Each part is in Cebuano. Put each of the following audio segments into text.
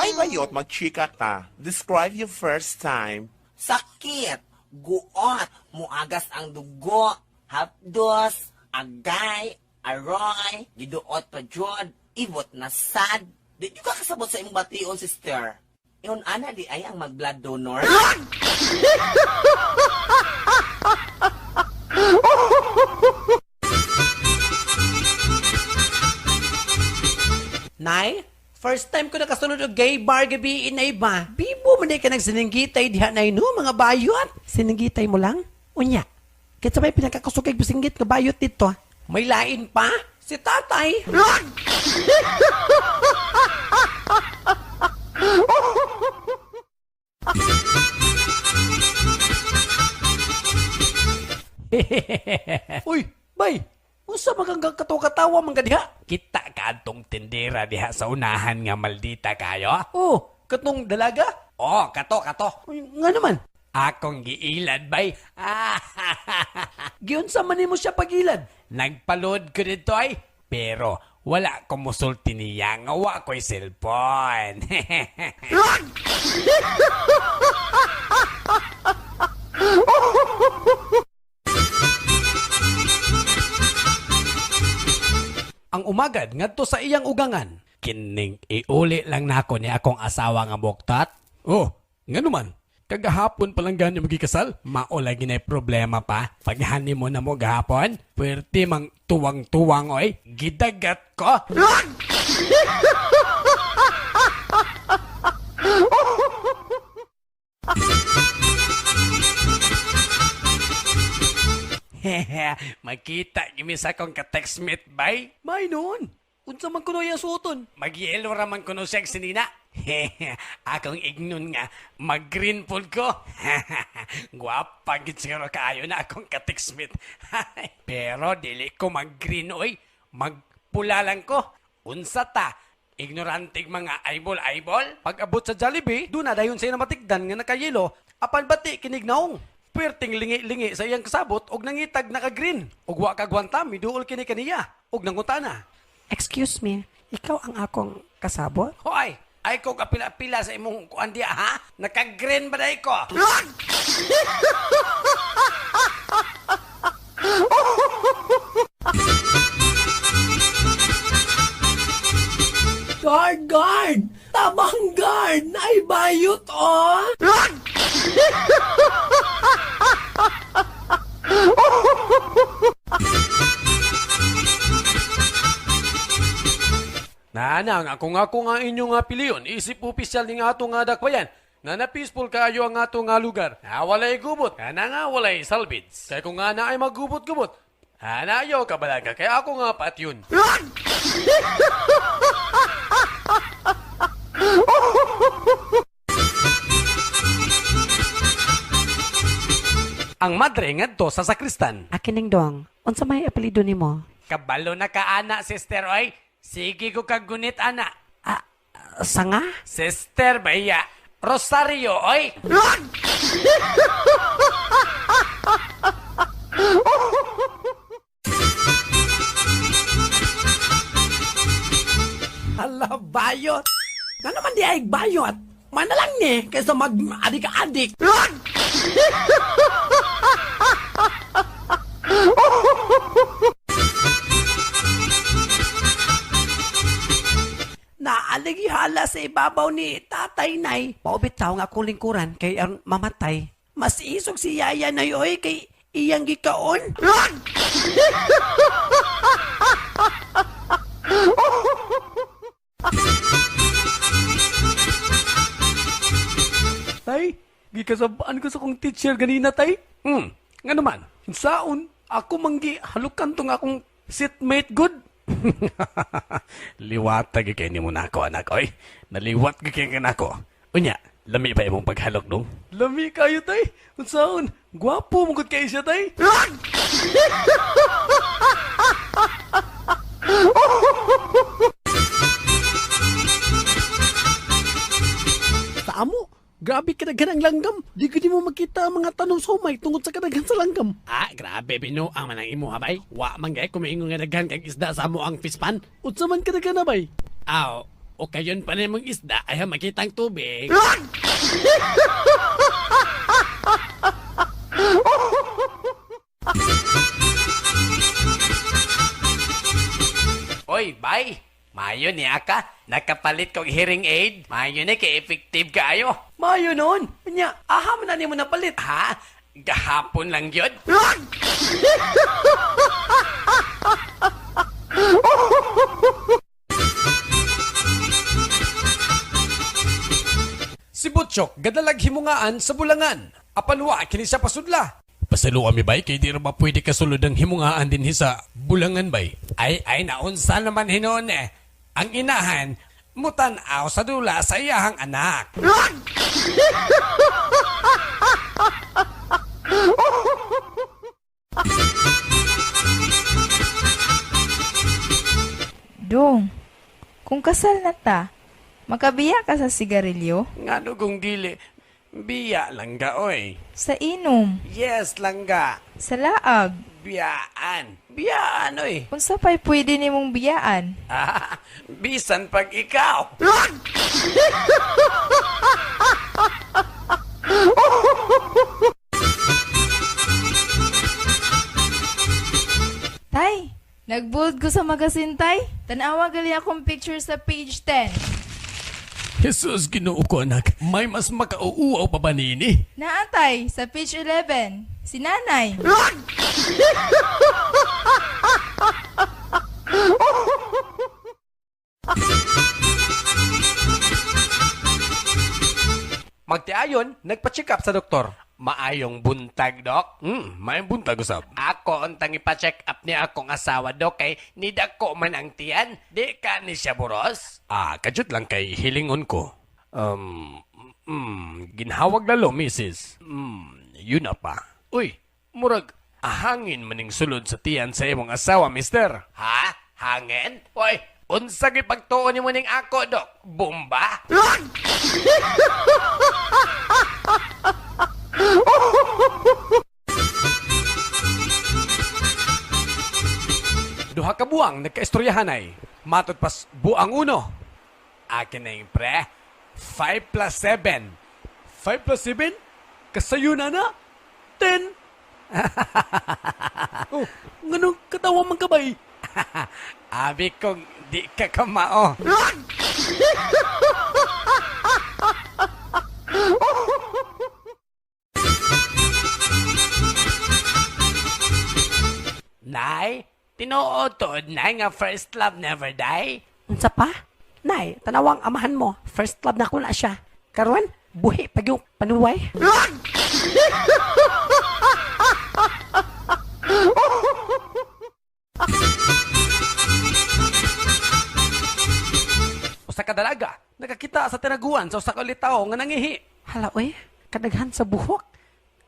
Ay, bayot, magchika ta. Describe your first time. Sakit, guot, muagas ang dugo, hapdos, agay, aroy, giduot pa jud, ibot na sad. Di jud ka kasabot sa imong bation, sister. Ingon ana di ay ang mag-blood donor. Nay, first time ko nakasunod og gay bar gabi inay ba? Bibo man di ka nagsininggitay diha nay no mga bayot. Sininggitay mo lang? Unya. Kitsa may pinakakusog kay bisinggit nga bayot dito. May lain pa? Si tatay. Uy, bay. Unsa man kang katawa-katawa man ka diha? Kita ka atong tindera diha sa unahan nga maldita kayo. Oh, katong dalaga? Oh, kato kato. Uy, nga naman. Akong giilad bay. Ah, Giunsa man nimo siya pagilad? nagpaload ko dito ay. Pero wala ko musulti niya nga wa ko'y cellphone. Ang umagad ngadto sa iyang ugangan. Kining iuli lang nako ni akong asawa nga buktat. Oh, nga naman. Kagahapon pa lang gani magikasal. Mao lagi na problema pa. Pag mo na mo gahapon, puwerte mang tuwang-tuwang oy. Gidagat ko. Makita gimi sa akong ka-textmate bay. May noon. Unsa man kuno iyang suoton? Magyelo raman kuno siya sinina. Akong ignon nga, mag-green pool ko. Gwapa gid siguro kaayo na akong ka-textmate. Pero dili ko mag-green oy. Magpula lang ko. Unsa ta? Ignorantig mga eyeball-eyeball? Pag abot sa Jollibee, doon na dayon siya namatigdan nga nakayelo, apan bati kinig naong. Puwerteng lingi-lingi sa iyang kasabot og nangitag naka-green. Og wa kagwanta, miduol kini kaniya og nangutana. Excuse me, ikaw ang akong kasabot? Hoy, ay ko kapila-pila sa imong kuan diya ha? Naka-green ba day ko? Guard, guard! Tabang guard! Naibayot, oh! Nanang, ako nga ko nga inyong nga piliyon, isip opisyal ni nga ato nga dakbayan, na na peaceful kaayo ang ato nga lugar. Na walay gubot, na nga walay salvage. Kaya kung nga na ay magubot-gubot, hanayo kabalaga, kaya ako nga pat yun. Ang madre ngadto sa sakristan. Akining dong, unsa may apelyido nimo? Kabalo na ka ana, sister oy. Sige ko kagunit ana. Ah, sanga? Sister baya. Rosario oy. Hala, bayot! Na naman di ay bayot! Mana lang ni, kaysa mag-adik-adik. Naalighala sa ibabaw ni Tatay Nay. Paubitaw nga akong lingkuran kay ang mamatay. Mas isog si Yaya Nay oy kay iyang gikaon. Tay, gikasabaan ko sa kong teacher ganina, tay. Nga naman, saon, ako manggi halukan tong akong seatmate good. Liwat gi kay nimo nako anak oy. Naliwat gi kay nako. Unya, Lami ba imong paghalok dong? Lami kayo tay. Unsaon? Gwapo mo gud kay siya tay. Sa amo, grabe kadaghan ang langgam. Di ko di mo makita ang mga tanom sa humay tungod sa kadaghan sa langgam. Ah, grabe binuang man ang imo habay. Wa man gay kumiingon nga daghan kag isda sa amo ang pispan. Unsa man kadaghan na bay? Aw, o kayon pa nimong isda ay makitang tubig. Oy, bay. Mayo ni aka. Nakapalit kog hearing aid. Mayo ni kay effective kaayo. Maayo noon. Nya, aha man na nimo napalit. Ha? Gahapon lang yun? Si Butchok gadalag himungaan sa bulangan. Apan wa kini siya pasudla. Pasalo kami bay kay di ra ba pwede kasulod ang himungaan dinhi sa bulangan bay. Ay, ay, naunsa naman hinon eh. Ang inahan, mutanaw sa dula sa iyahang anak. Dong, kung kasal na ta, makabiya ka sa sigarilyo? Ngano kung dili, biya langga oy. Sa inom? Yes langga, Sa laag? biyaan. Biyaan oy. Unsa pa'y pwede nimong biyaan? Ah, bisan pag ikaw. Tay, nagbold ko sa magasin, tay. Tanawa gali akong picture sa page 10. Jesus Ginoo ko anak, may mas makauuaw pa ba nini? Naa, tay, sa page 11. Si nanay. Magtiayon, nagpa-check up sa doktor. Maayong buntag, dok. Maayong buntag usab. Ako untang ipa-check up ni akong asawa, dok, kay nidako man ang tiyan. Di ka ni siya buros. Ah, kadyot lang kay hilingon ko. Ginhawag lalo, misis. Yun na pa. Uy, murag, ahangin maning sulod sa tiyan sa imong asawa, mister. Ha? Hangin? Oy, unsa gyud pagtuon nimo ning ako, dok? Bomba? Duha ka buang nagkaistoryahanay. Matod pas buang uno. Akin na yung pre. 5 plus 7. 5 plus 7? Kasayo na na? 10. Oh, nganong katawa man kabay? Abi kong di ka kamao. Nay, tinuod tuod nay nga first love never die. Unsa pa? Nay, tanawang amahan mo. First love na ko na siya. Karon, buhi pag yung panuway. Usa ka dalaga, nakakita sa tinaguan sa usa ka ulitawo nga nangihi. Hala oy, kadaghan sa buhok,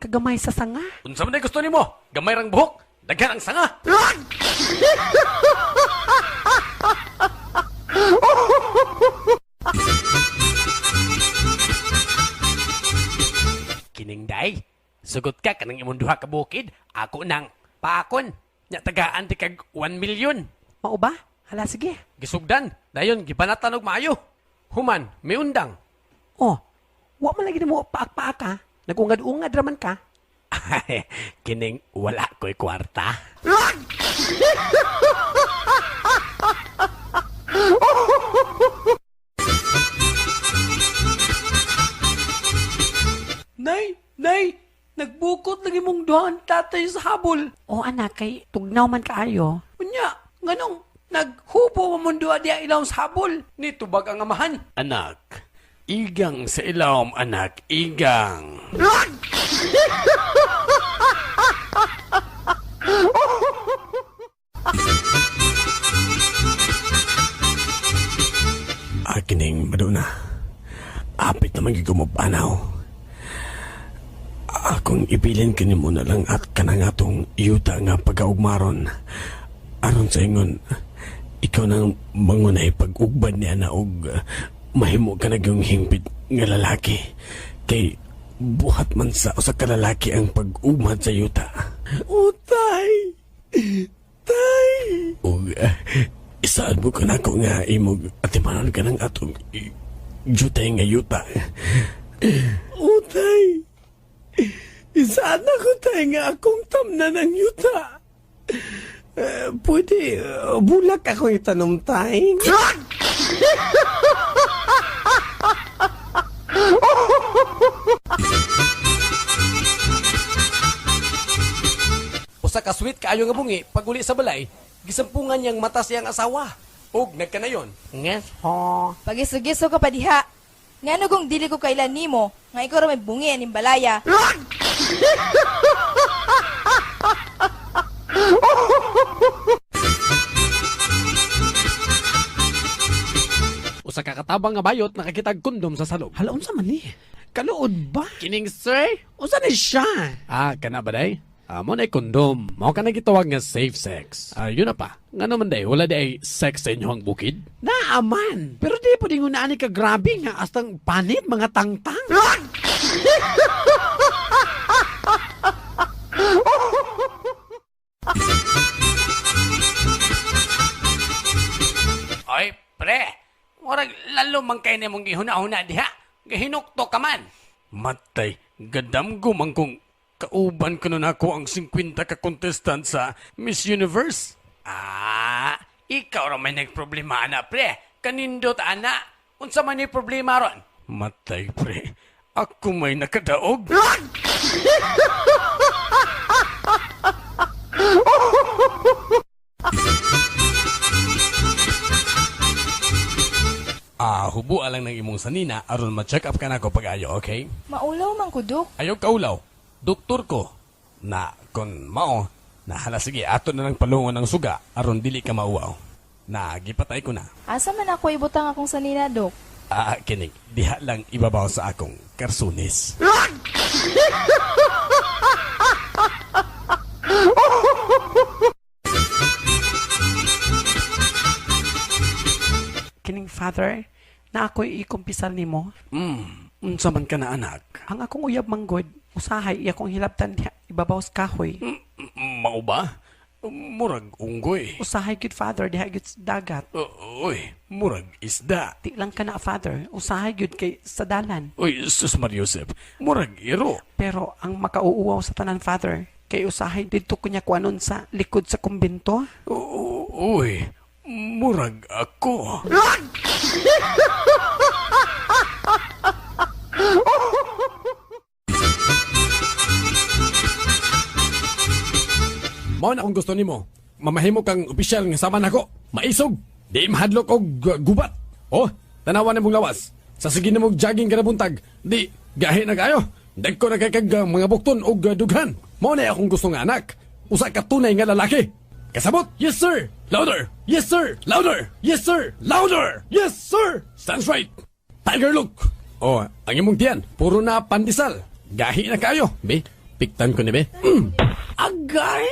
kagamay sa sanga. Unsa man day gusto nimo? Gamay rang buhok, daghan ang sanga. Kining day, sugot ka kanang imong duha ka bukid, ako nang paakon. Nya tagaan ti kag 1 million. Mao ba? Hala sige. Gisugdan, dayon gibanatan og maayo. Human, miundang. Oh, wa man lagi nimo paak-paak ka. Nagungad-ungad raman ka. Ay, kining wala ko'y kwarta. Nay, nay, nagbukot lagi mong duhan tatay sa habol. O anak, kay tugnaw man kaayo. Unya, nganong naghubo man mong duha diya ilawom sa habol. Nitubag ang amahan. Anak, igang sa ilawom anak, igang. Akining maduna. Apit naman gigumabanaw. Akong ibilin kini mo na lang at kanang atong yuta nga pagaugmaron. Aron sa ingon, ikaw nang mangunay pag-ugbad niya na og mahimo ka na yung hingpit nga lalaki. Kay buhat man sa usa ka lalaki ang pag-ugmad sa yuta. O tay! Tay! Og isaad mo ka na ako nga imog atimanon ka ng atong jutay nga yuta. O tay! Isaad na ko tay nga akong tamnan ang yuta. Pwede, bulak ako itanom tay. Usa ka sweet kaayo nga bungi paguli sa balay, gisampungan niyang mata siyang asawa. Og nagkanayon. Yes ho. Pagiso-giso ka pa diha. Ngano kung dili ko kailan nimo, nga ikaw ra may bungi aning balaya. Usa ka katabang nga bayot nakakitag kondom sa salog. Hala, unsa man ni? Kaluod ba? Kining sir? Unsa ni siya? Ah, kana ba day? Ah, mo na kondom. Mao ka na gitawag nga safe sex. Ah, yun na pa. Ngano man day, wala day sex sa inyong bukid? Naaman. Pero di po din ni ka grabe nga astang panit mga tangtang. Ay, pre. Murag lalo man kay nimong gihuna-huna diha. Gihinukto ka man. Matay, gadam man kung kauban ko nun ako ang 50 ka contestant sa Miss Universe. Ah, ikaw ra may nagproblema ana, pre. Kanindot ana. Unsa man ni problema ron? Matay, pre. Ako may nakadaog. Ah, hubo lang ng imong sanina aron ma-check up ka nako pag-ayo, okay? Maulaw man ko, Dok. Ayaw kaulaw. Doktor ko. Na kon mao, na hala sige ato na lang palungon ang suga aron dili ka mauwaw. Na gipatay ko na. Asa man ako ibutang akong sanina, Dok? Ah, kinig, diha lang ibabaw sa akong karsunis. Kining father, na ako'y ikumpisal nimo. Unsa man ka na anak? Ang akong uyab manggod, usahay iya akong hilabtan diha ibabaw sa kahoy. Mao ba? Murag unggoy. Usahay gyud father diha gyud sa dagat. Uy, murag isda. Di lang ka na father, usahay gyud kay sa dalan. Uy, sus Mariusep, murag iro. Pero ang makauuwaw sa tanan father, kay usahay didto ko niya kuanon sa likod sa kumbento. Uy, murag ako. Mao na kung gusto nimo. Mamahimo kang opisyal nga sama nako. Maisog, di mahadlok og gubat. Oh, tanawa na mong lawas. Sa sige na mong jogging kada buntag, di gahi na kayo. Dagko na kay kag mga bukton og dughan. Mao na akong gusto nga anak. Usa ka tunay nga lalaki. Kasabot? Yes sir. Louder. Yes sir. Louder. Yes sir. Louder. Yes sir. Stands right. Tiger look. Oh, ang imong tiyan, puro na pandesal. Gahi na kayo. Be, piktan ko ni be. Agay!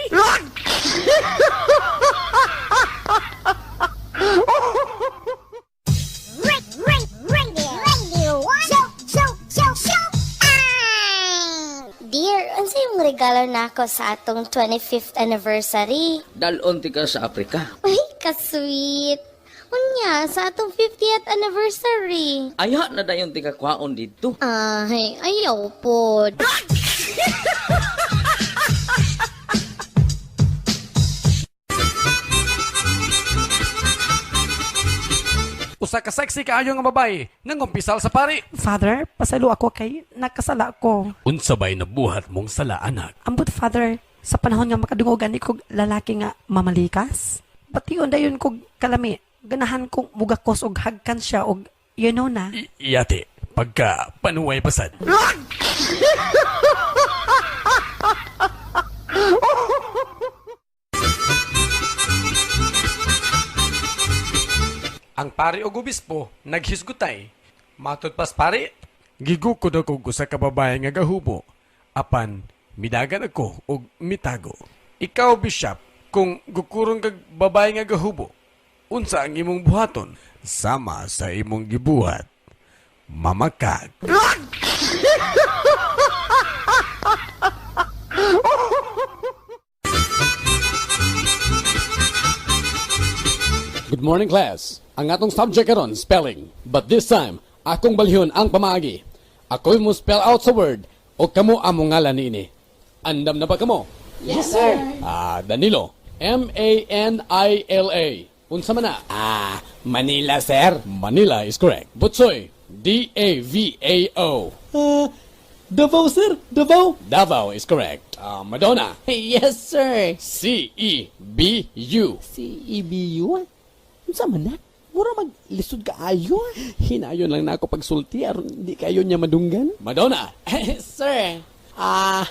Dear, unsa yung regalo nako sa atong 25th anniversary? Dalon ti ka sa Afrika. Uy, ka-sweet. Unya, sa atong 50th anniversary. Aya na dayon ti ka kwaon didto. Ay, ayaw po. Usa ka sexy kaayo nga babae nangumpisal sa pari. Father, pasaylo ako kay nakasala ko. Unsa bay nabuhat mong sala anak? Ambot father, sa panahon nga makadungog gani kog lalaki nga mamalikas. Bation dayon kog kalami. Ganahan kong mugakos og hagkan siya og you know na. Yate, pagka panuway pasad. Ang pari og obispo naghisgutay. Matod pas pare. Gigukod ako og usa ka babae nga gahubo. Apan midagan ako og mitago. Ikaw, Bishop, kung gukuron kag babae nga gahubo, unsa ang imong buhaton? Sama sa imong gibuhat. Mamakag. Good morning, class. Ang atong subject karon, spelling. But this time, akong balhyon ang pamaagi. Ako'y mo spell out sa word o kamo among ngalan niini. Andam na ba kamo? Yes, sir. Ah, Danilo. Manila. Unsa man na? Ah, Manila, sir. Manila is correct. Butsoy. Davao. Ah, Davao, sir. Davao. Davao is correct. Ah, Madonna. Yes, sir. Cebu. CEBU? Unsa man na? Mura maglisod ka ayo. Hinayon lang na ako pagsulti aron di kayo niya madunggan. Madonna. Sir. Ah,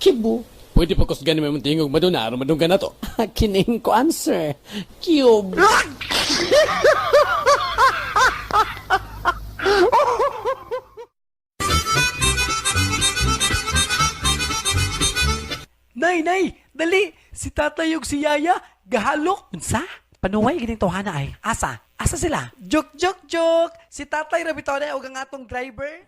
Kibu. Pwede pa kusgan mo imong tingog, Madonna, aron madunggan na to. Kining ko answer. Cube. Nay, nay, dali! Si tatay ug si yaya, gahalok! Unsa? Panuway gining tawhana ay. Asa? Asa sila? Joke, joke, joke! Si tatay ra bitaw na og ang atong driver.